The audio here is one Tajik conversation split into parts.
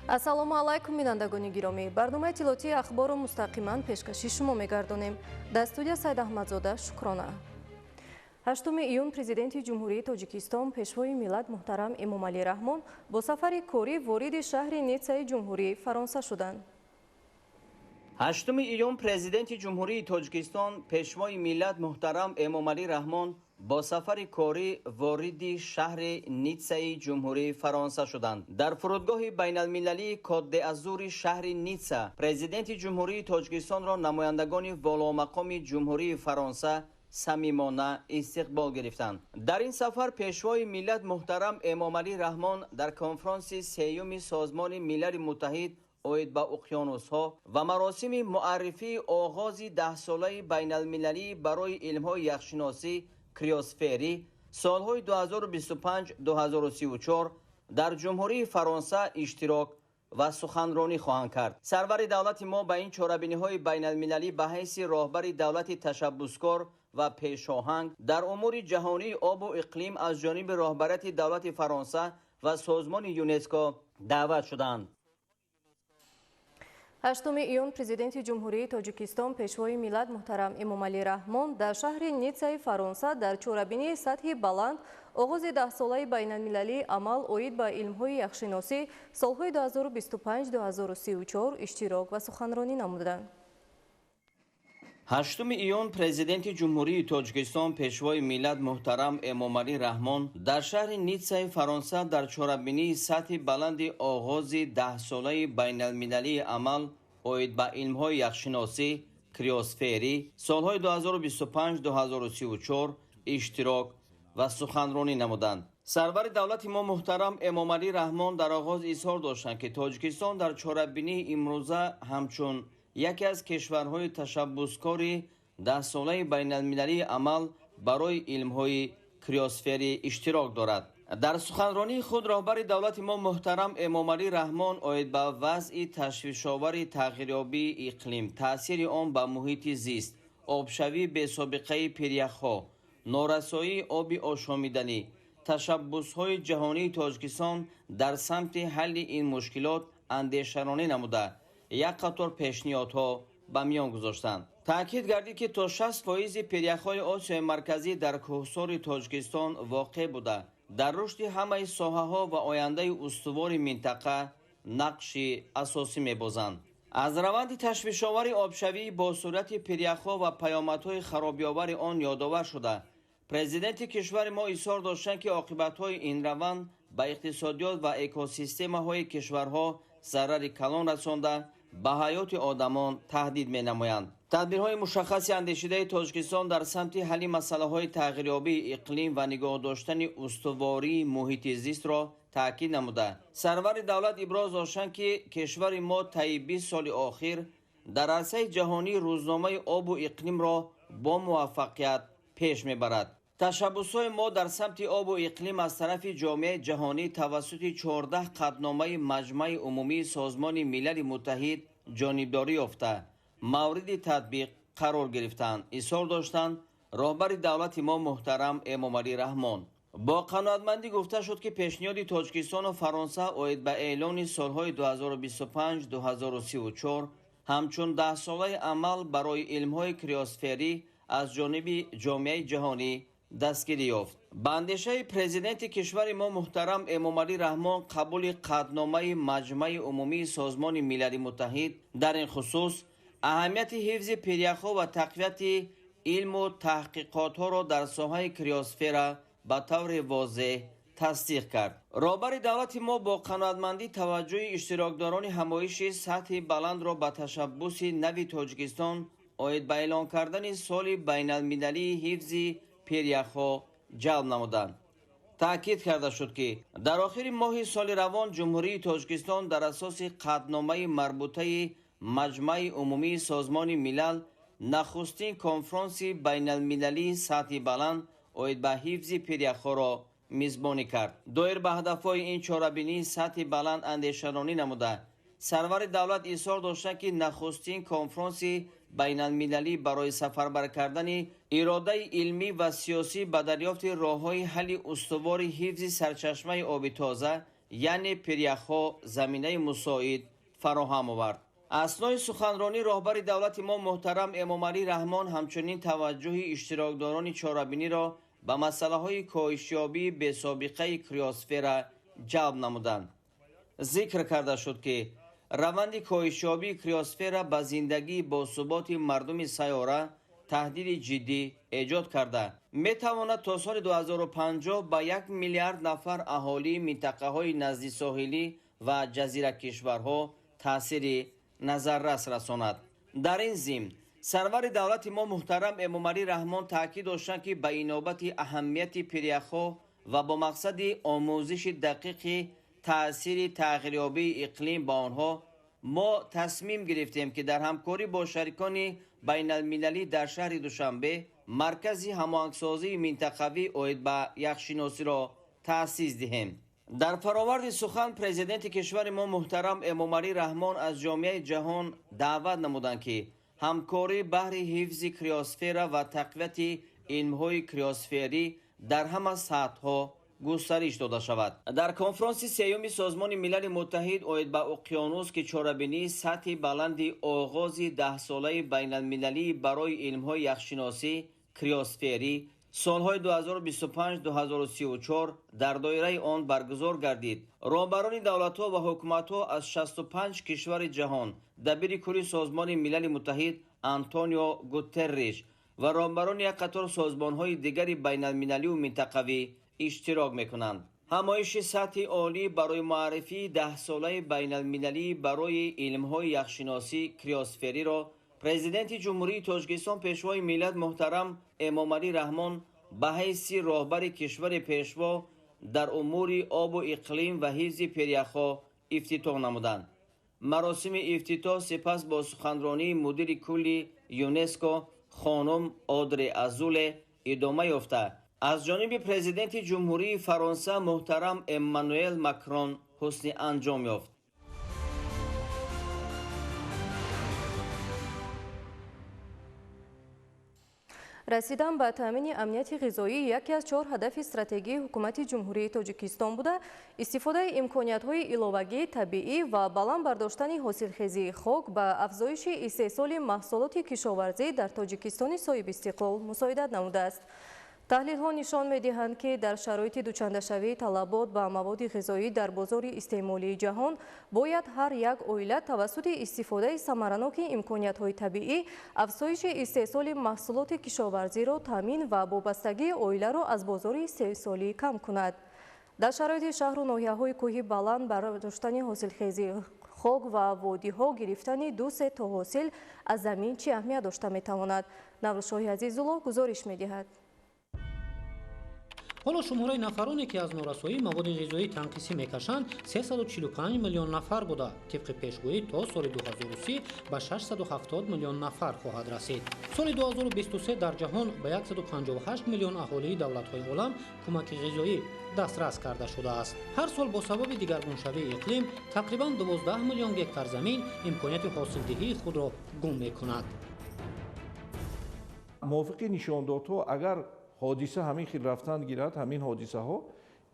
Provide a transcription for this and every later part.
Ассалому алайкум, бинандагони гиромӣ. Барномаи иттилоотии Ахборро мустақиман пешкаши шумо мегардонем. Дар студия Сайдаҳмадзода Шукрона. 8 июн Президенти Ҷумҳурии Тоҷикистон, Пешвои миллат муҳтарам Эмомалӣ Раҳмон бо сафари корӣ вориди шаҳри Ниццаи Ҷумҳурии Фаронса шуданд. 8 июн Президенти Ҷумҳурии Тоҷикистон, Пешвои миллат муҳтарам Эмомалӣ Раҳмон бо сафари корӣ вориди шаҳри Ниццаи Ҷумҳурии Фаронса шуданд. Дар фурудгоҳи байналмилалии Кот-де-Азури шаҳри Ницца Президенти Ҷумҳурии Тоҷикистонро намояндагони воломақоми Ҷумҳурии Фаронса самимона истиқбол гирифтанд. Дар ин сафар Пешвои миллат муҳтарам Эмомалӣ Раҳмон дар конфронси сеюми Созмони Милали Муттаҳид оид ба уқёнусҳо ва маросими муаррифии оғози даҳсолаи байналмилалӣ барои илмҳои яхшиносӣ криосферӣ солҳои 2025-2034 дар Ҷумҳурии Фаронса иштирок ва суханронӣ хоҳанд кард. Сарвари давлати мо ба ин чорабиниҳои байналмилалӣ ба ҳайси роҳбари давлати ташаббускор ва пешоҳанг дар умури ҷаҳонии обу иқлим аз ҷониби роҳбарияти давлати Фаронса ва созмони ЮНЕСКО даъват шуданд. 8 июн Президенти Ҷумҳурии Тоҷикистон, Пешвои миллат муҳтарам Эмомалӣ Раҳмон дар шаҳри Ниццаи Фаронса дар чорабинии сатҳи баланд оғози даҳсолаи байналмилалии амал оид ба илмҳои яхшиносӣ солҳои 2025-2034 иштирок ва суханронӣ намуданд. 8 июн Президенти Ҷумҳурии Тоҷикистон, Пешвои миллат муҳтарам Эмомалӣ Раҳмон дар шаҳри Ниццаи Фаронса дар чорабинии сатҳи баланди оғози даҳсолаи байналмилалии амал оид ба илмҳои яхшиносӣ криосферӣ солҳои 2025-2034 иштирок ва суханронӣ намуданд. Сарвари давлати мо муҳтарам Эмомалӣ Раҳмон дар оғоз изҳор доштанд, ки Тоҷикистон дар чорабинии имрӯза ҳамчун яке аз кишварҳои ташаббускори даҳсолаи байналмилалии амал барои илмҳои криосферӣ иштирок дорад. Дар суханронии худ роҳбари давлати мо муҳтарам Эмомалӣ Раҳмон оид ба вазъи ташвишовари тағйирёбии иқлим, таъсири он ба муҳити зист, обшавии бесобиқаи пиряхҳо, норасоии оби ошомиданӣ, ташаббусҳои ҷаҳонии Тоҷикистон дар самти ҳалли ин мушкилот андешаронӣ намуда, як қатор пешниҳодҳо ба миён гузоштанд. Таъкид гардид, ки то 60 фоизи пиряхҳои Осиёи Марказӣ дар кӯҳсори Тоҷикистон воқеъ буда, дар рушди ҳамаи соҳаҳо ва ояндаи устувори минтақа нақши асосӣ мебозанд. Аз раванди ташвишовари обшавӣ бо суръати пиряхҳо ва паёмадҳои харобиовари он ёдовар шуда, Президенти кишвари мо изҳор доштанд, ки оқибатҳои ин раванд ба иқтисодиёт ва экосистемаҳои кишварҳо зарари калон расонда, ба ҳаёти одамон таҳдид менамоянд. Тадбирҳои мушаххаси андешидаи Тоҷикистон дар самти ҳалли масъалаҳои тағйирёбии иқлим ва нигоҳ доштани устувории муҳити зистро таъкид намуда, сарвари давлат иброз доштанд, ки кишвари мо таи 20 соли охир дар арсаи ҷаҳонии рӯзномаи обу иқлимро бо муваффақият пеш мебарад. Ташаббусҳои мо дар самти обу иқлим аз тарафи ҷомеаи ҷаҳонӣ тавассути 14 қатъномаи Маҷмаи Умумии Созмони Милали Муттаҳид ҷонибдорӣ ёфта, мавриди татбиқ қарор гирифтанд, изҳор доштанд роҳбари давлати мо муҳтарам Эмомалӣ Раҳмон. Бо қаноатмандӣ гуфта шуд, ки пешниҳоди Тоҷикистону Фаронса оид ба эълони солҳои 2025-2034 ҳамчун даҳсолаи амал барои илмҳои криосферӣ аз ҷониби ҷомеаи ҷаҳонӣ дастгирӣ ёфт. Ба андешаи Президенти кишвари мо муҳтарам Эмомалӣ Раҳмон, қабули қатъномаи Маҷмаи Умумии Созмони Милали Муттаҳид дар ин хусус аҳамияти ҳифзи пиряхҳо ва тақвияти илму таҳқиқотҳоро дар соҳаи криосфера ба таври возеҳ тасдиқ кард. Роҳбари давлати мо бо қаноатмандӣ таваҷҷӯҳи иштирокдорони ҳамоиши сатҳи баландро ба ташаббуси нави Тоҷикистон оид ба эълон кардани соли байналмилалии ҳифзи пиряхҳо ҷалб намуданд. Таъкид карда шуд, ки дар охири моҳи соли равон Ҷумҳурии Тоҷикистон дар асоси қатъномаи марбутаи Маҷмаи Умумии Созмони Милал нахустин конфронси байналмилалии сатҳи баланд оид ба ҳифзи пиряхҳоро мизбонӣ кард. Доир ба ҳадафҳои ин чорабинии сатҳи баланд андешаронӣ намуда, сарвари давлат изҳор доштанд, ки нахустин конфронси байналмилалӣ барои сафарбар кардани иродаи илмӣ ва сиёсӣ ба дарёфти роҳҳои ҳалли устувори ҳифзи сарчашмаи оби тоза, яъне пиряхҳо заминаи мусоид фароҳам овард. Аснои суханронӣ роҳбари давлати мо муҳтарам Эмомалӣ Раҳмон ҳамчунин таваҷҷӯҳи иштирокдорони чорабиниро ба масъалаҳои коҳишёбии бесобиқаи криосфера ҷалб намуданд. Зикр карда шуд, ки раванди коҳишёбии криосфера ба зиндагии босуботи мардуми сайёра таҳдиди ҷиддӣ эҷод карда метавонад то соли 2050 ба 1 миллиард нафар аҳолии минтақаҳои наздисоҳилӣ ва ҷазиракишварҳо таъсири назаррас расонад. Дар ин зимн сарвари давлати мо муҳтарам Эмомалӣ Раҳмон таъкид доштанд, ки ба инобати аҳамияти пиряхҳо ва бо мақсади омӯзиши дақиқи таъсири тағйирёбии иқлим ба онҳо мо тасмим гирифтем, ки дар ҳамкорӣ бо шарикони байналмилалӣ дар шаҳри Душанбе маркази ҳамоҳангсозии минтақавӣ оид ба яхшиносиро таъсис диҳем. Дар фароварди сухан президенти кишвари мо муҳтарам Эмомалӣ Раҳмон аз ҷомеаи ҷаҳон даъват намуданд, ки ҳамкорӣ баҳри ҳифзи криосфера ва тақвияти илмҳои криосферӣ дар ҳама сатҳҳо густариш дода шавад. Дар конфронси сеюми Созмони Милали Муттаҳид оид ба уқёнус, ки чорабинии сатҳи баланди оғози даҳсолаи байналмилалӣ барои илмҳои яхшиносӣ криосферӣ солҳои 2025-2034 дар доираи он баргузор гардид, роҳбарони давлатҳо ва ҳукуматҳо аз 65 кишвари ҷаҳон, дабири кулли Созмони Милали Муттаҳид Антонио Гутерриш ва роҳбарони як қатор созмонҳои дигари байналмилалию минтақавӣ иштирок мекунанд. Ҳамоиши сатҳи олӣ барои муаррифии даҳсолаи байналмилалӣ барои илмҳои яхшиносӣ криосфериро президенти Ҷумҳурии Тоҷикистон пешвои миллат муҳтарам Эмомалӣ Раҳмон ба ҳайси роҳбари кишвари пешво дар умури обу иқлим ва ҳифзи пиряхҳо ифтитоҳ намуданд. Маросими ифтитоҳ сипас бо суханронии мудири кулли ЮНЕСКО хонум Одре Азуле идома ёфта, аз ҷониби президенти Ҷумҳурии Фаронса муҳтарам Эммануэл Макрон ҳусни анҷом ёфт. Расидан ба таъмини амнияти ғизоӣ яке аз 4 ҳадафи стратегии ҳукумати Ҷумҳурии Тоҷикистон буда, истифодаи имкониятҳои иловагии табиӣ ва баланд бардоштани ҳосилхезии хок ба афзоиши истеҳсоли маҳсулоти кишоварзӣ дар Тоҷикистони соҳибистиқлол мусоидат намудааст. Таҳлилҳо нишон медиҳанд, ки дар шароити дучандашавии талабот ба маводи ғизоӣ дар бозори истеъмолии ҷаҳон бояд ҳар як оила тавассути истифодаи самараноки имкониятҳои табиӣ афзоиши истеҳсоли маҳсулоти кишоварзиро таъмин ва вобастагии оиларо аз бозори истеҳсолӣ кам кунад. Дар шароити шаҳру ноҳияҳои кӯҳи баланд бардоштани ҳосилхезии хок ва водиҳо гирифтани 2-3 то ҳосил аз замин чӣ аҳамият дошта метавонад? Наврӯзшоҳи Азизулло гузориш медиҳад. Ҳоло шумораи нафароне, ки аз норасоии маводи ғизоӣ танқисӣ мекашанд, 345 миллион нафар буда, тибқи пешгӯӣ то соли 2030 ба 670 миллион нафар хоҳад расид. Соли 2023 дар ҷаҳон ба 158 миллион аҳолии давлатҳои олам кӯмаки ғизоӣ дастрас карда шудааст. Ҳар сол бо сабаби дигаргуншавии иқлим тақрибан 12 миллион гектар замин имконияти ҳосилдиҳии худро гум мекунад. Мувофиқи нишондодҳо, агар ҳодиса ҳамин хел рафтан гирад, ҳамин ҳодисаҳо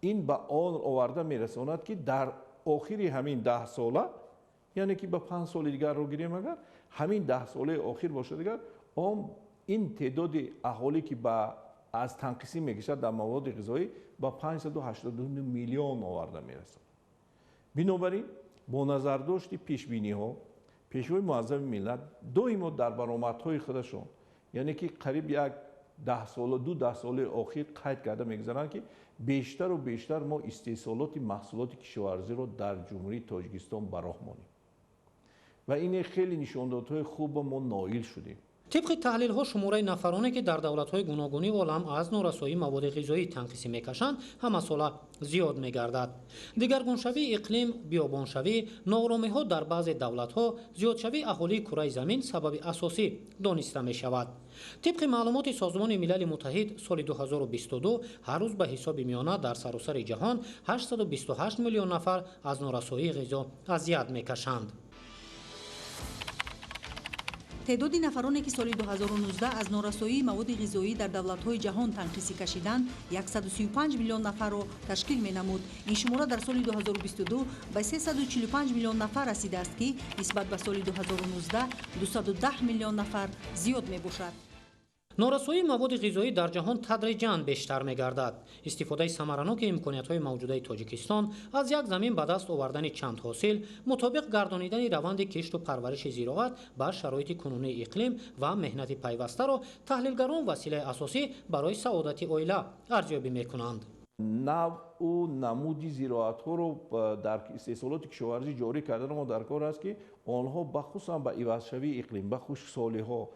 ин ба он оварда мерасонад, ки дар охири ҳамин 10 сола, яъне ки ба 5 соли дигарро гирем, агар ҳамин 10 солаи охир бошад, дигар он ин теъдоди аҳолӣ, ки аз танқисӣ мекашад дар маводи ғизоӣ, ба 582 миллион оварда мерасонад. Бинобар ин бо назардошти пешбиниҳо пешвои муаззами миллат доимо дар баромадҳои худашон, яъне ки қариб як 10 сола, 2 даҳсолаи охир қайд карда мегузаранд, ки бештару бештар мо истеҳсолоти маҳсулоти кишоварзиро дар Ҷумҳурии Тоҷикистон ба роҳ монем ва ине хеле нишондодҳои хубо мо ноил шудем. Тибқи таҳлилҳо шумораи нафароне, ки дар давлатҳои гуногуни олам аз норасоии маводи ғизоӣ танқисӣ мекашанд, ҳамасола зиёд мегардад. Дигаргуншавии иқлим, биёбоншавӣ, нооромиҳо дар баъзе давлатҳо, зиёдшавии аҳолии кураи замин сабаби асосӣ дониста мешавад. Тибқи маълумоти Созмони Милали Муттаҳид, соли 2022 ҳар рӯз ба ҳисоби миёна дар саросари ҷаҳон 828 миллион нафар аз норасоии ғизо азият мекашанд. Теъдоди нафароне ки соли 2019 аз норасоии маводи ғизоӣ дар давлатҳои ҷаҳон танқисӣ кашиданд, 135 миллион нафарро ташкил менамуд. Ин шумора дар соли 2022 ба 345 миллион нафар расидааст, ки нисбат ба соли 2019 210 миллион нафар зиёд мебошад. Норасоии маводи ғизоӣ дар ҷаҳон тадриҷан бештар мегардад. Истифодаи самараноки имкониятҳои мавҷудаи Тоҷикистон аз як замин ба даст овардани чанд ҳосил, мутобиқ гардонидани раванди кишту парвариши зироат ба шароити кунунии иқлим ва меҳнати пайвастаро таҳлилгарон василаи асосӣ барои саодати оила арзёбӣ мекунанд. Навъу намуди зироатҳоро дар истеҳсолоти кишоварзӣ ҷорӣ кардан мо дар кор аст, ки онҳо бахусусан ба ивазшавии иқлим, ба хушксолиҳо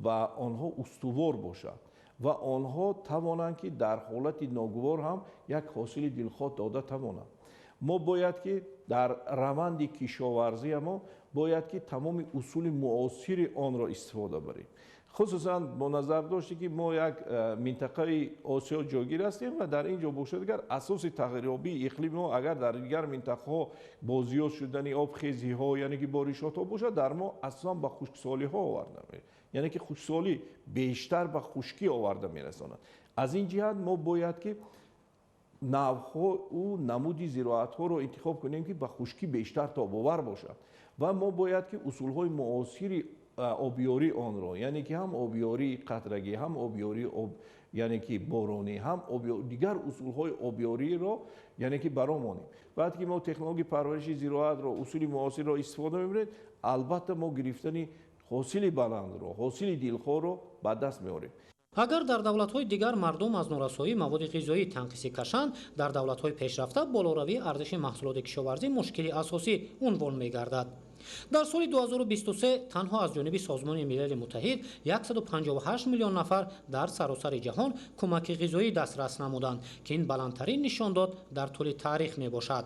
ва онҳо устувор бошанд ва онҳо тавонанд, ки дар ҳолати ногувор ҳам як ҳосили дилхоҳ дода тавонанд. Мо бояд ки дар раванди кишоварзия мо бояд ки тамоми усули муосири онро истифода барем. Хусусан бо назардошти ки мо як минтақаи Осиё ҷойгир ҳастем ва дар ин ҷо бошад, агар асоси тағйирёбии иқлими мо агар дар дигар минтақаҳо бо зиёд шудани обхезиҳо, яъне ки боришотҳо бошад, дар мо асосан ба хушксолиҳо оварда мерасонад, яъне ки хушксолӣ бештар ба хушкӣ оварда мерасонад. Аз ин ҷиҳат мо бояд ки навъҳоу намуди зироатҳоро интихоб кунем, ки ба хушкӣ бештар тобовар бошад, ва мо бояд ки усулҳои муосири обиёрии онро, яъне ки ҳам обиёрии қатрагӣ, ҳам обиёрии об, яъне ки боронӣ, ҳам дигар усулҳои обиёриро, яъне ки баромонем. Баъд ки мо технологияи парвариши зироатро, усули муосирро истифода мебарем, албатта мо гирифтани ҳосили баландро, ҳосили дилхоҳро ба даст меорем. Агар дар давлатҳои дигар мардум аз норасоии маводи ғизоӣ танқисӣ кашанд, дар давлатҳои пешрафта болоравии арзиши маҳсулоти кишоварзӣ мушкили асосӣ унвон мегардад. Дар соли 2023 танҳо аз ҷониби Созмони Милали Муттаҳид 158 миллион нафар дар саросари ҷаҳон кӯмаки ғизоӣ дастрас намуданд, ки ин баландтарин нишондод дар тӯли таърих мебошад.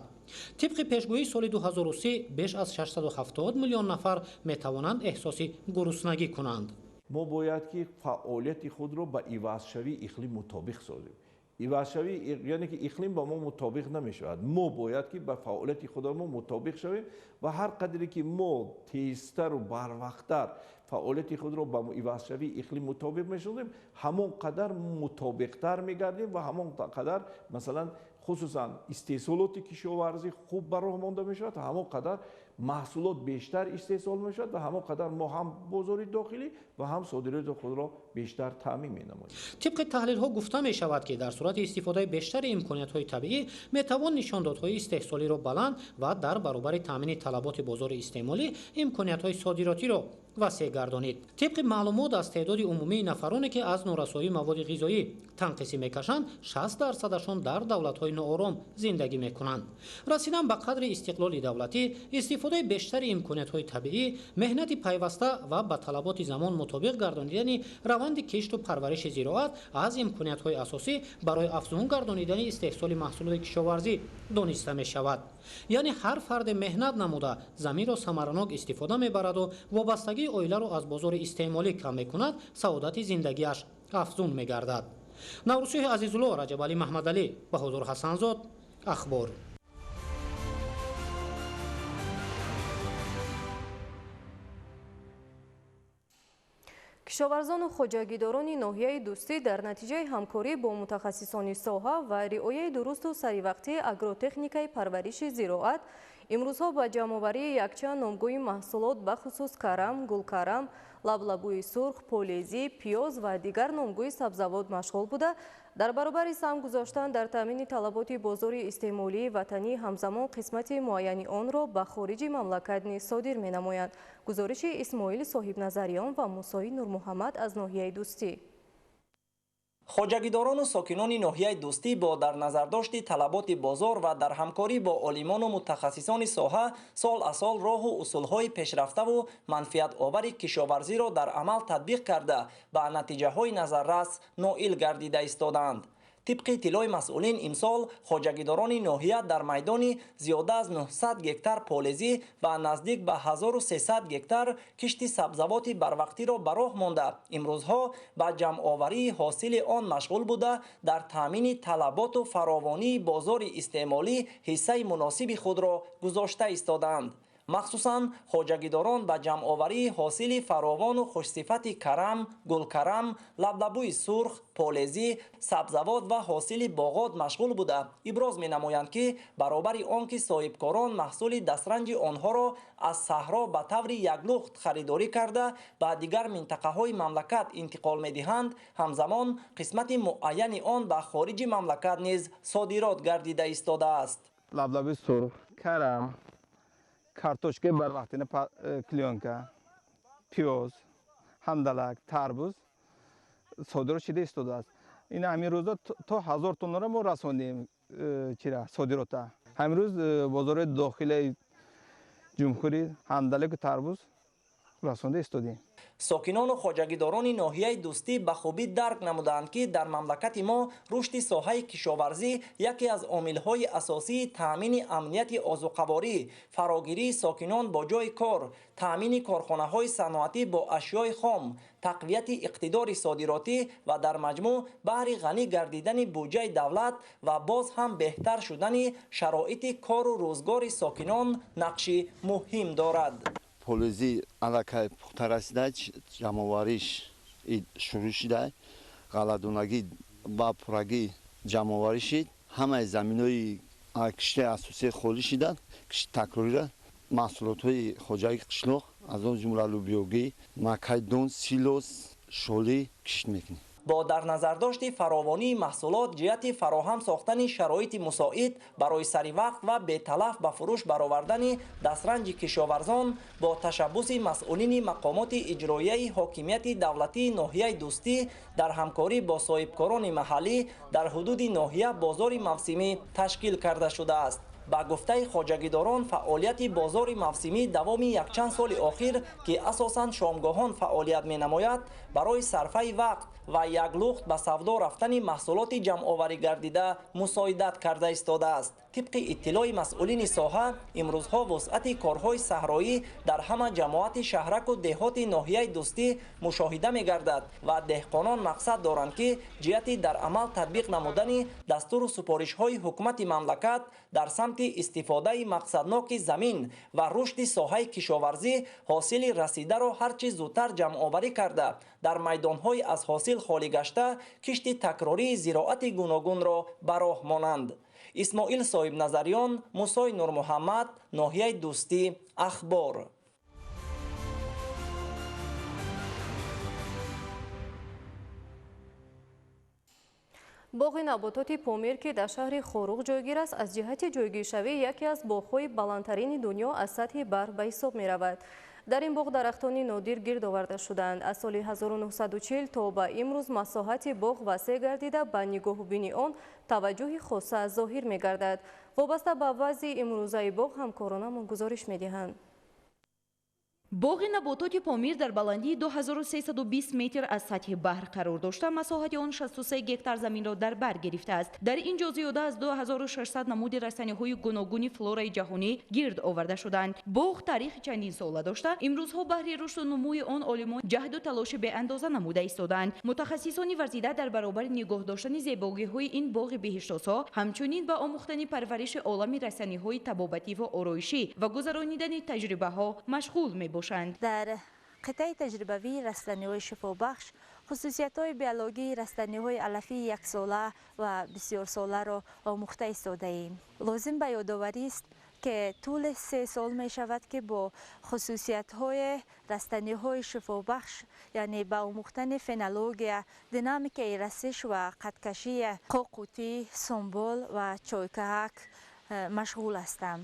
Тибқи пешгӯии соли 2030 беш аз 670 миллион нафар метавонанд эҳсоси гуруснагӣ кунанд. Мо бояд ки фаъолияти худро ба ивазшавии иқлим мутобиқ созем. Ивазшавӣ яъне ки иқлим ба мо мутобиқ намешавад. Мо бояд ки ба фаъолияти худамон мутобиқ шавем ва ҳар қадре ки мо тезтару барвақттар фаъолияти худро ба ивазшавии иқлим мутобиқ мешавем, ҳамон қадар мутобиқтар мегардем ва ҳамон қадар масалан хусусан истеҳсолоти кишоварзӣ хуб ба роҳ монда мешавад, ҳамон қадар маҳсулот бештар истеҳсол мешавад ва ҳамон қадар мо ҳам бозори дохилӣ ва ҳам содироти худро бештар таъмин менамоем. Тибқи таҳлилҳо гуфта мешавад, ки дар сурати истифодаи бештари имкониятҳои табиӣ метавон нишондодҳои истеҳсолиро баланд ва дар баробари таъмини талаботи бозори истеъмолӣ имкониятҳои содиротиро васеъ гардонид. Тибқи маълумот аз теъдоди умумии нафароне, ки аз норасоии маводи ғизоӣ танқисӣ мекашанд, 60%-ашон дар давлатҳои ноором зиндагӣ мекунанд. Расидан ба қадри истиқлоли давлатӣ, истифодаи бештари имкониятҳои табиӣ, меҳнати пайваста ва ба талаботи замон мутобиқ гардонидани раванди кишту парвариши зироат аз имкониятҳои асосӣ барои афзун гардонидани истеҳсоли маҳсулоти кишоварзӣ дониста мешавад. Яъне ҳар фарде меҳнат намуда заминро самаранок истифода мебараду вобастагии оиларо аз бозори истеъмолӣ кам мекунад, саодати зиндагиаш афзун мегардад. Наврӯзшоҳи Азизулло, Раҷабалӣ Маҳмадалӣ, Баҳодур Ҳасанзод, Ахбор. Кишоварзону хоҷагидорони ноҳияи Дӯстӣ дар натиҷаи ҳамкорӣ бо мутахассисони соҳа ва риояи дурусту саривақтии агротехникаи парвариши зироат имрӯзҳо ба ҷамъоварии якчанд номгӯи маҳсулот, бахусус карам, гулкарам, лаблабӯи сурх, полезӣ, пиёз ва дигар номгӯи сабзавот машғул буда, дар баробари саҳм гузоштан дар таъмини талаботи бозори истеъмолии ватанӣ ҳамзамон қисмати муайяни онро ба хориҷи мамлакат низ содир менамоянд. Гузориши Исмоили Соҳибназариён ва Мусои Нурмуҳаммад аз ноҳияи Дӯстӣ. Хоҷагидорону сокинони ноҳияи Дӯстӣ бо дар назардошти талаботи бозор ва дар ҳамкорӣ бо олимону мутахассисони соҳа сол аз сол роҳу усулҳои пешрафтаву манфиатовари кишоварзиро дар амал татбиқ карда ба натиҷаҳои назаррас ноил гардида истодаанд. Тибқи иттилои масъулин, имсол хоҷагидорони ноҳия дар майдони зиёда аз 900 гектар полезӣ ва наздик ба 1300 гектар кишти сабзавоти барвақтиро ба роҳ монда, имрӯзҳо ба ҷамъоварии ҳосили он машғул буда, дар таъмини талаботу фаровонии бозори истеъмолӣ ҳиссаи муносиби худро гузошта истодаанд. Махсусан хоҷагидорон ба ҷамъоварии ҳосили фаровону хушсифати карам, гулкарам, лаблабӯи сурх, полезӣ, сабзавот ва ҳосили боғот машғул буда иброз менамоянд, ки баробари он ки соҳибкорон маҳсули дастранҷи онҳоро аз саҳро ба таври яклухт харидорӣ карда ба дигар минтақаҳои мамлакат интиқол медиҳанд, ҳамзамон қисмати муайяни он ба хориҷи мамлакат низ содирот гардида истодааст. Лаблаби сурх, карам, картошкаи барвақтина, клеёнка, пиёз, ҳандалак, тарбуз содирот шида истодааст. Ин ҳамин рӯза то 1000 тоннаро мо расондем чира содирота. Ҳамин рӯз бозорҳои дохилаи ҷумҳурӣ ҳандалеку тарбуз расонда истодем. Сокинону хоҷагидорони ноҳияи Дӯстӣ ба хубӣ дарк намуданд, ки дар мамлакати мо рушди соҳаи кишоварзӣ яке аз омилҳои асосии таъмини амнияти озуқаворӣ, фарогирии сокинон бо ҷойи кор, таъмини корхонаҳои саноатӣ бо ашёи хом, тақвияти иқтидори содиротӣ ва дар маҷмӯъ баҳри ғанӣ гардидани буҷаи давлат ва боз ҳам беҳтар шудани шароити кору рӯзгори сокинон нақши муҳим дорад. Полези аллакай пухта расида, ҷамъовариш шурӯъ шуда, ғалладонагӣ ба пуррагӣ ҷамъоварӣ шид. Ҳамаи заминҳои кишти асосӣ холӣ шиданд, кишти такрорира маҳсулотҳои хоҷагии қишлоқ аз он ҷумла лӯбиёгӣ, макайдон, силос, шолӣ кишт мекунем. Бо дар назардошти фаровонии маҳсулот ҷиҳати фароҳам сохтани шароити мусоид барои саривақт ва беталаф ба фурӯш баровардани дастранҷи кишоварзон бо ташаббуси масъулини мақомоти иҷроияи ҳокимияти давлатии ноҳияи Дӯстӣ дар ҳамкорӣ бо соҳибкорони маҳаллӣ дар ҳудуди ноҳия бозори мавсимӣ ташкил карда шудааст. Ба гуфтаи хоҷагидорон фаъолияти бозори мавсимӣ давоми якчанд соли охир, ки асосан шомгоҳон фаъолият менамояд, барои сарфаи вақт ва яклухт ба савдо рафтани маҳсулоти ҷамъоварӣ гардида мусоидат карда истодааст. Тибқи иттилои масъулини соҳа, имрӯзҳо вусъати корҳои саҳроӣ дар ҳама ҷамоати шаҳраку деҳоти ноҳияи Дӯстӣ мушоҳида мегардад ва деҳқонон мақсад доранд, ки ҷиҳати дар амал татбиқ намудани дастуру супоришҳои ҳукумати мамлакат дар самти истифодаи мақсадноки замин ва рушди соҳаи кишоварзӣ ҳосили расидаро ҳарчи зудтар ҷамъоварӣ карда дар майдонҳои аз ҳосил холӣ гашта кишти такрории зироати гуногунро ба роҳ монанд. Исмоил Соҳибназариён, Мусои Нурмуҳаммад, ноҳияи Дӯстӣ, Ахбор. Боғи набототи Помир, ки дар шаҳри Хоруғ ҷойгир аст, аз ҷиҳати ҷойгиршавӣ яке аз боғҳои баландтарини дунё аз сатҳи баҳр ба ҳисоб меравад. Дар ин боғ дарахтони нодир гирд оварда шуданд. Аз соли 1940 то ба имрӯз масоҳати боғ васеъ гардида, ба нигоҳубини он таваҷҷӯҳи хоса зоҳир мегардад. Вобаста ба вазъи имрӯзаи боғ ҳамкоронамон гузориш медиҳанд. Боғи набототи Помир дар баландии 2320 метр аз сатҳи баҳр қарор дошта, масоҳати он 63 гектар заминро дар бар гирифтааст. Дар ин ҷо зиёда аз 2600 намуди растаниҳои гуногуни флораи ҷаҳонӣ гирд оварда шуданд. Боғ таърихи чандин сола дошта, имрӯзҳо баҳри рушду нумӯи он олимон ҷаҳду талоши беандоза намуда истодаанд. Мутахассисони варзида дар баробари нигоҳ доштани зебогиҳои ин боғи биҳиштосо, ҳамчунин ба омӯхтани парвариши олами растаниҳои табобатӣ ва ороишӣ ва гузаронидани таҷрибаҳо машғул мебошанд. Дар қитъаи таҷрибавии растаниҳои шифобахш хусусиятҳои биологии растаниҳои алафии яксола ва бисёрсоларо омӯхта истодаем. Лозим ба ёдоварист, ки тӯли 3 сол мешавад, ки бо хусусиятҳои растаниҳои шифобахш, яъне ба омӯхтани фенология, динамикаи расиш ва қадкашии қоқутӣ, сумбул ва чойкаак машғул ҳастам.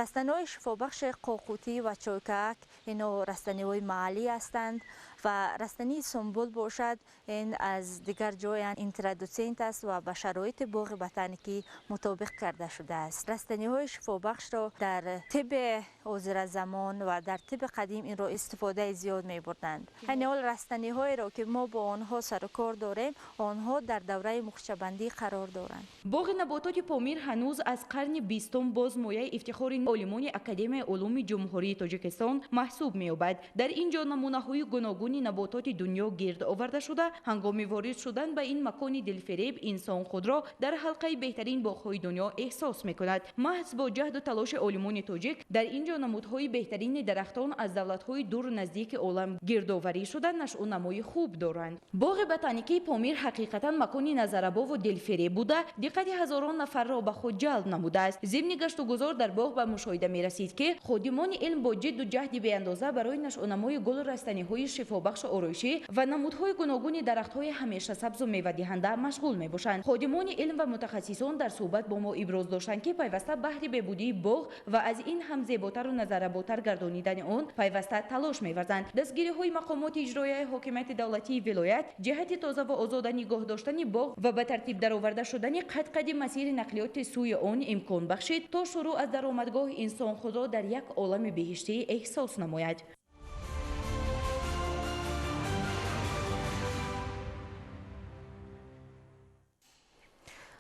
Растаниҳои шифобахши қоқутӣ ва чойкаак ино растаниҳои маҳаллӣ ҳастанд ва растании сумбул бошад, ин аз дигар ҷоян интродуцент аст ва ба шароити боғи ботаникӣ мутобиқ карда шудааст. Растаниҳои шифобахшро дар тибби ҳозиразамон ва дар тибби қадим инро истифодаи зиёд мебурданд. Айни ҳол растаниҳоеро, ки мо бо онҳо сарукор дорем, онҳо дар давраи мухчабандӣ қарор доранд. Боғи набототи Помир ҳанӯз аз қарни 20 боз мояи ифтихори олимони Академияи улуми Ҷумҳурии Тоҷикистон маҳсуб меёбад. Дар ин ҷо намунаҳои гуногуни гуногуни набототи дунё гирд оварда шуда, ҳангоми ворид шудан ба ин макони дилфиреб инсон худро дар ҳалқаи беҳтарин боғҳои дунё эҳсос мекунад. Маҳз бо ҷаҳду талоши олимони тоҷик дар ин ҷо намудҳои беҳтарини дарахтон аз давлатҳои дуру наздики олам гирдоварӣ шуда нашъунамои хуб доранд. Боғи ботаникии Помир ҳақиқатан макони назарабову дилфиреб буда, диққати ҳазорон нафарро ба худ ҷалб намудааст. Зимни гаштугузор дар боғ ба мушоҳида мерасид, ки ходимони илм бо ҷидду ҷаҳди беандоза барои нашъунамои гулу растаниҳои шифобахшу ороишӣ ва намудҳои гуногуни дарахтҳои ҳамешасабзу мевадиҳанда машғул мебошанд. Ходимони илм ва мутахассисон дар суҳбат бо мо иброз доштанд, ки пайваста баҳри бебудии боғ ва аз ин ҳам зеботару назаработар гардонидани он пайваста талош меварзанд. Дастгириҳои мақомоти иҷроияи ҳокимияти давлатии вилоят ҷиҳати тоза ва озода нигоҳ доштани боғ ва ба тартиб дароварда шудани қад-қади масири нақлиёти сӯи он имкон бахшид, то шурӯъ аз даромадгоҳ инсон худро дар як олами беҳиштӣ эҳсос намояд.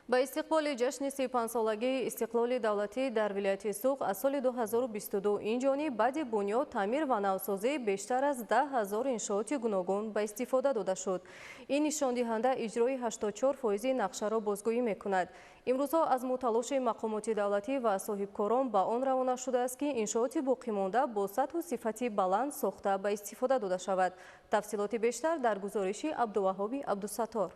Ба истиқболи ҷашни 35-солагии истиқлоли давлатӣ дар вилояти Суғд аз соли 2022 ин ҷониб баъди бунёд, таъмир ва навсозӣ бештар аз 10 ҳазор иншооти гуногун ба истифода дода шуд. Ин нишондиҳанда иҷрои 84% нақшаро бозгӯӣ мекунад. Имрӯзҳо аз муталоши мақомоти давлатӣ ва соҳибкорон ба он равона шудааст, ки иншооти боқимонда бо сатҳу сифати баланд сохта ба истифода дода шавад. Тафсилоти бештар дар гузориши Абдуваҳоби Абдусаттор.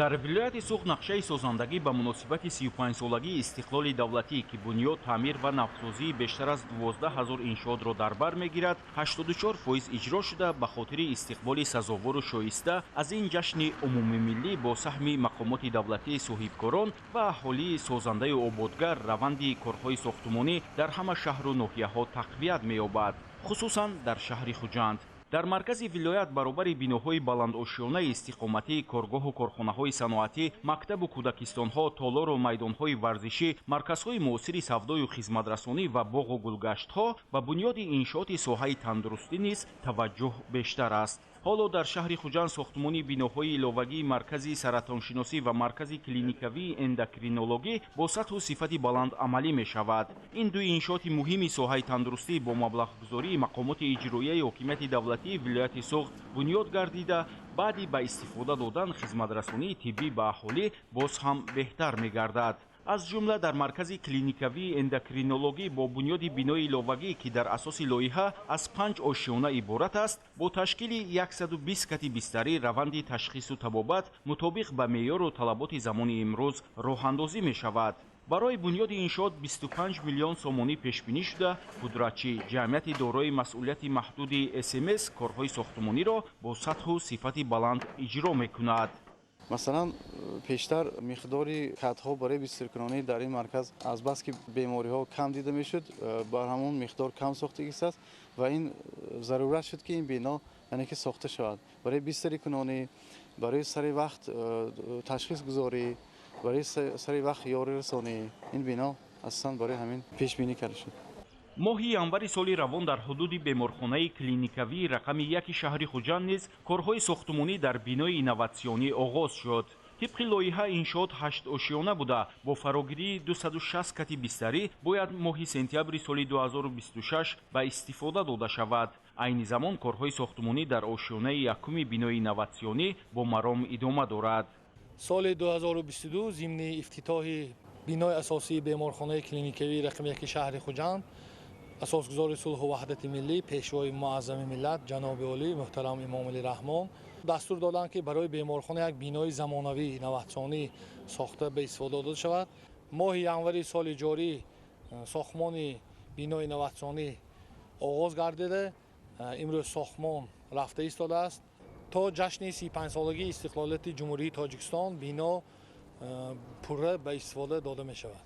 Дар вилояти Суғд нақшаи созандагӣ ба муносибати 35-солагии истиқлоли давлатӣ, ки бунёд, таъмир ва навсозии бештар аз 12 ҳазор иншоотро дар бар мегирад, 84% иҷро шуда, ба хотири истиқболи сазовору шоиста аз ин ҷашни умумимиллӣ бо саҳми мақомоти давлатии соҳибкорон ва аҳолии созандаю ободгар раванди корҳои сохтумонӣ дар ҳама шаҳру ноҳияҳо тақвият меёбад, хусусан дар шаҳри Хуҷанд. Дар маркази вилоят баробари биноҳои баландошёнаи истиқоматӣ, коргоҳу корхонаҳои саноатӣ, мактабу кӯдакистонҳо, толору майдонҳои варзишӣ, марказҳои муосири савдою хизматрасонӣ ва боғу гулгаштҳо ба бунёди иншооти соҳаи тандурустӣ низ таваҷҷӯҳ бештар аст. Ҳоло дар шаҳри Хуҷанд сохтмони биноҳои иловагии маркази саратоншиносӣ ва маркази клиникавии эндокринологӣ бо сатҳу сифати баланд амалӣ мешавад. Ин ду иншооти муҳими соҳаи тандурустӣ бо маблағгузории мақомоти иҷроияи ҳокимияти давлатии вилояти Суғд бунёд гардида, баъди ба истифода додан хизматрасонии тиббӣ ба аҳолӣ боз ҳам беҳтар мегардад. Аз ҷумла дар маркази клиникавии эндокринологӣ бо бунёди бинои иловагӣ, ки дар асоси лоиҳа аз 5 ошёна иборат аст, бо ташкили 120 кати бистарӣ раванди ташхису табобат мутобиқ ба меъёру талаботи замони имрӯз роҳандозӣ мешавад. Барои бунёди иншоот 25 миллион сомонӣ пешбинӣ шуда, пудратчӣ ҷамъияти дорои масъулияти маҳдуди СМС корҳои сохтмониро бо сатҳу сифати баланд иҷро мекунад. Масалан, пештар миқдори катҳо барои бистаркунонӣ дар ин марказ азбаски бемориҳо кам дида мешуд, бар ҳамон миқдор кам сохтагист ва ин зарурат шуд, ки ин бино яъне ки сохта шавад барои бистарикунонӣ, барои сари вақт ташхисгузорӣ, барои сари вақт ёрирасонӣ. Ин бино асосан барои ҳамин пешбинӣ карда шуд. Моҳи январи соли равон дар ҳудуди беморхонаи клиникавии рақами 1 шаҳри Хуҷанд низ корҳои сохтмонӣ дар бинои инноватсионӣ оғоз шуд. Тибқи лоиҳа иншоот 8 ошёна буда, бо фарогирии 260 кати бистарӣ бояд моҳи сентябри соли 2026 ба истифода дода шавад. Айни замон корҳои сохтмонӣ дар ошёнаи якуми бинои инноватсионӣ бо маром идома дорад. Соли 2022 зимни ифтитоҳи бинои асосии беморхонаи клиникавии рақами 1 шаҳри Хуҷанд асосгузори сулҳу ваҳдати миллӣ, пешвои муаззами миллат ҷаноби олӣ муҳтарам Эмомалӣ Раҳмон дастур доданд, ки барои беморхона як бинои замонавӣ инноватсионӣ сохта ба истифода дода шавад. Моҳи январи соли ҷорӣ сохтмони бинои инноватсионӣ оғоз гардида, имрӯз сохтмон рафта истодааст. То ҷашни 35-солагии истиқлолияти Ҷумҳурии Тоҷикистон бино пурра ба истифода дода мешавад.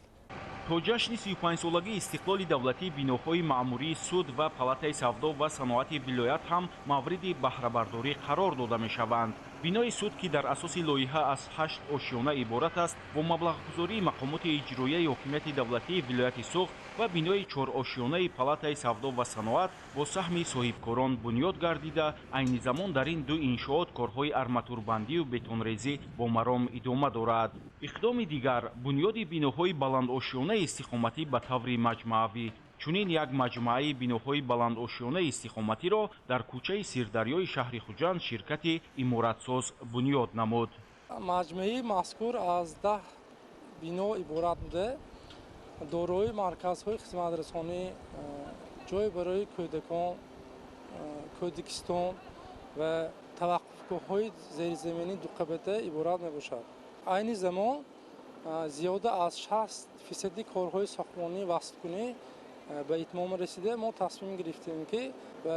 То ҷашни 35-солагии истиқлоли давлатӣ биноҳои маъмурии суд ва палатаи савдо ва саноати вилоят ҳам мавриди баҳрабардорӣ қарор дода мешаванд. Бинои суд, ки дар асоси лоиҳа аз 8 ошёна иборат аст, бо маблағгузории мақомоти иҷроияи ҳокимияти давлатии вилояти Суғд ва бинои 4-ошёнаи палатаи савдо ва саноат бо саҳми соҳибкорон бунёд гардида, айни замон дар ин ду иншоот корҳои арматурбандию бетонрезӣ бо маром идома дорад. Иқдоми дигар бунёди биноҳои баландошёнаи истиқоматӣ ба таври маҷмаавӣ. Чунин як маҷмӯаи биноҳои баландошёнаи истиқоматиро дар кӯчаи Сирдарёи шаҳри Хуҷанд ширкати иморатсоз бунёд намуд. Маҷмӯаи мазкур аз 10 бино иборат буда, дорои марказҳои хизматрасонӣ, ҷой барои кӯдакон, кӯдакистон ва таваққуфгоҳҳои зеризаминӣ дуқабата иборат мебошад. Айни замон зиёда аз 60% корҳои сохтмонӣ васлкунӣ ба итмом расида, мо тасмим гирифтем, ки ба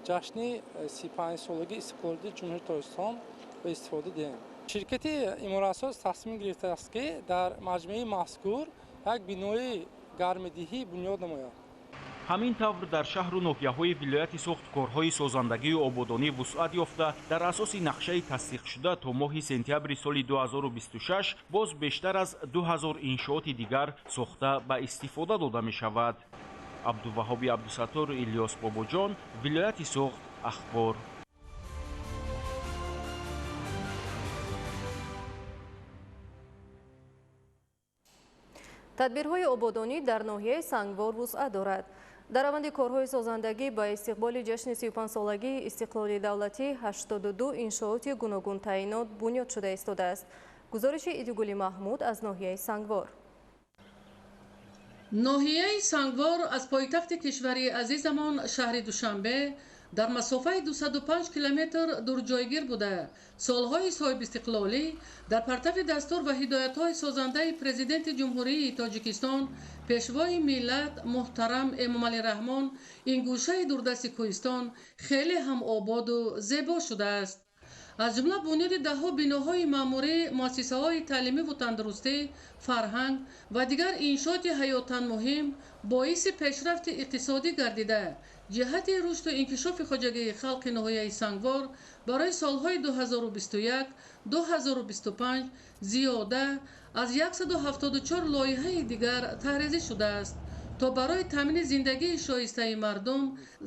ҷашни 35-солагии истиқлолияти Ҷумҳурии Тоҷикистон ба истифода диҳем. Ширкати иморатсоз тасмим гирифтааст, ки дар маҷмӯаи мазкур як бинои гармидиҳӣ бунёд намояд. Ҳамин тавр дар шаҳру ноҳияҳои вилояти Суғд корҳои созандагию ободонӣ вусъат ёфта, дар асоси нақшаи тасдиқшуда то моҳи сентябри соли 2026 боз бештар аз 2000 иншооти дигар сохта ба истифода дода мешавад. Абдуваҳоби Абдусаттор, Илёс Бобоҷон, вилояти Суғд, Ахбор. Тадбирҳои ободонӣ дар ноҳияи Сангвор вусъат дорад. Дар раванди корҳои созандагӣ ба истиқболи ҷашни 35-солагии истиқлоли давлатӣ 82 иншооти гуногунтаъинот бунёд шуда истодааст. Гузориши Идигули Маҳмуд аз ноҳияи Сангвор. Ноҳияи Сангвор аз пойтахти кишвари азизамон шаҳри Душанбе дар масофаи 205 километр дурҷойгир буда, солҳои соҳибистиқлолӣ дар партави дастур ва ҳидоятҳои созандаи Президенти Ҷумҳурии Тоҷикистон, Пешвои миллат муҳтарам Эмомалӣ Раҳмон ин гӯшаи дурдасти кӯҳистон хеле ҳам ободу зебо шудааст. Аз ҷумла бунёди даҳҳо биноҳои маъмурӣ, муассисаҳои таълимиву тандурустӣ, фарҳанг ва дигар иншооти ҳаётан муҳим боиси пешрафти иқтисодӣ гардида, ҷиҳати рушду инкишофи хоҷагии халқи ноҳияи Сангвор барои солҳои 2021-2025 зиёда аз 174 лоиҳаи дигар таҳризӣ шудааст, то барои таъмини зиндагии шоистаи мардум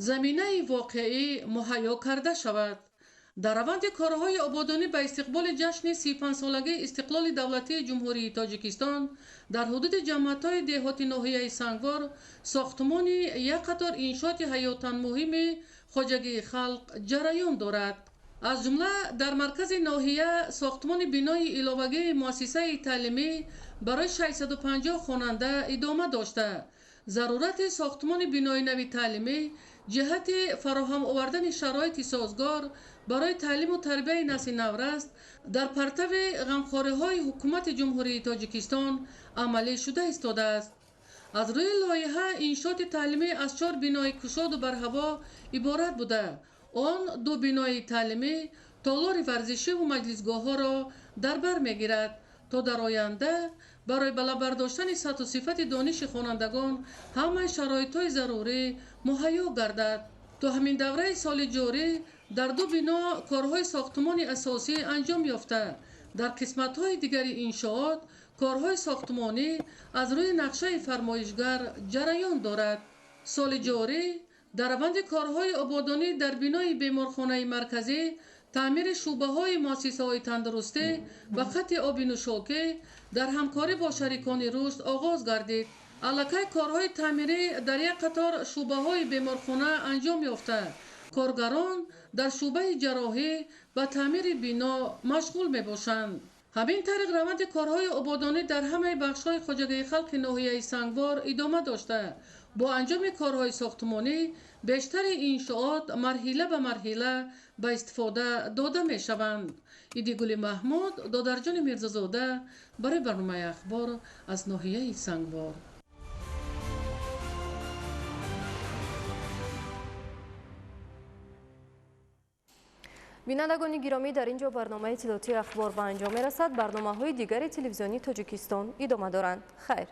заминаи воқеӣ муҳайё карда шавад. Дар раванди корҳои ободонӣ ба истиқболи ҷашни 35-солагии истиқлоли давлатии Ҷумҳурии Тоҷикистон дар ҳудуди ҷамоатҳои деҳоти ноҳияи Сангвор сохтмони як қатор иншооти ҳаётан муҳими хоҷагии халқ ҷараён дорад. Аз ҷумла дар маркази ноҳия сохтмони бинои иловагии муассисаи таълимӣ барои 650 хонанда идома дошта, зарурати сохтмони бинои нави таълимӣ ҷиҳати фароҳам овардани шароити созгор барои таълиму тарбияи насли навраст дар партави ғамхориҳои ҳукумати Ҷумҳурии Тоҷикистон амалӣ шуда истодааст. Аз рӯи лоиҳа иншооти таълимӣ аз 4 бинои кушоду барҳаво иборат буда, он 2 бинои таълимӣ, толори варзишиву маҷлисгоҳҳоро дар бар мегирад, то дар оянда барои баланд бардоштани сатҳу сифати дониши хонандагон ҳамаи шароитҳои зарурӣ муҳайё гардад. То ҳамин давраи соли ҷорӣ дар 2 бино корҳои сохтмони асосӣ анҷом ёфта, дар қисматҳои дигари иншоот корҳои сохтмонӣ аз рӯи нақшаи фармоишгар ҷараён дорад. Соли ҷорӣ дар раванди корҳои ободонӣ дар бинои беморхонаи марказӣ таъмири шӯъбаҳои муассисаҳои тандурустӣ ва хатти оби нӯшокӣ дар ҳамкорӣ бо шарикони рушд оғоз гардид. Аллакай корҳои таъмирӣ дар як қатор шӯъбаҳои беморхона анҷом ёфта, коргарон дар шӯъбаи ҷарроҳӣ ба таъмири бино машғул мебошанд. Ҳамин тариқ раванди корҳои ободонӣ дар ҳамаи бахшҳои хоҷагии халқи ноҳияи Сангвор идома дошта, бо анҷоми корҳои сохтмонӣ бештари иншоот марҳила ба марҳила ба истифода дода мешаванд. Идигули Маҳмуд, Додарҷони Мирзозода барои барномаи Ахбор аз ноҳияи Сангвор. Бинандагони гиромӣ, дар ин ҷо барномаи иттилоотии Ахбор ба анҷом мерасад. Барномаҳои дигари телевизиони Тоҷикистон идома доранд. Хайр.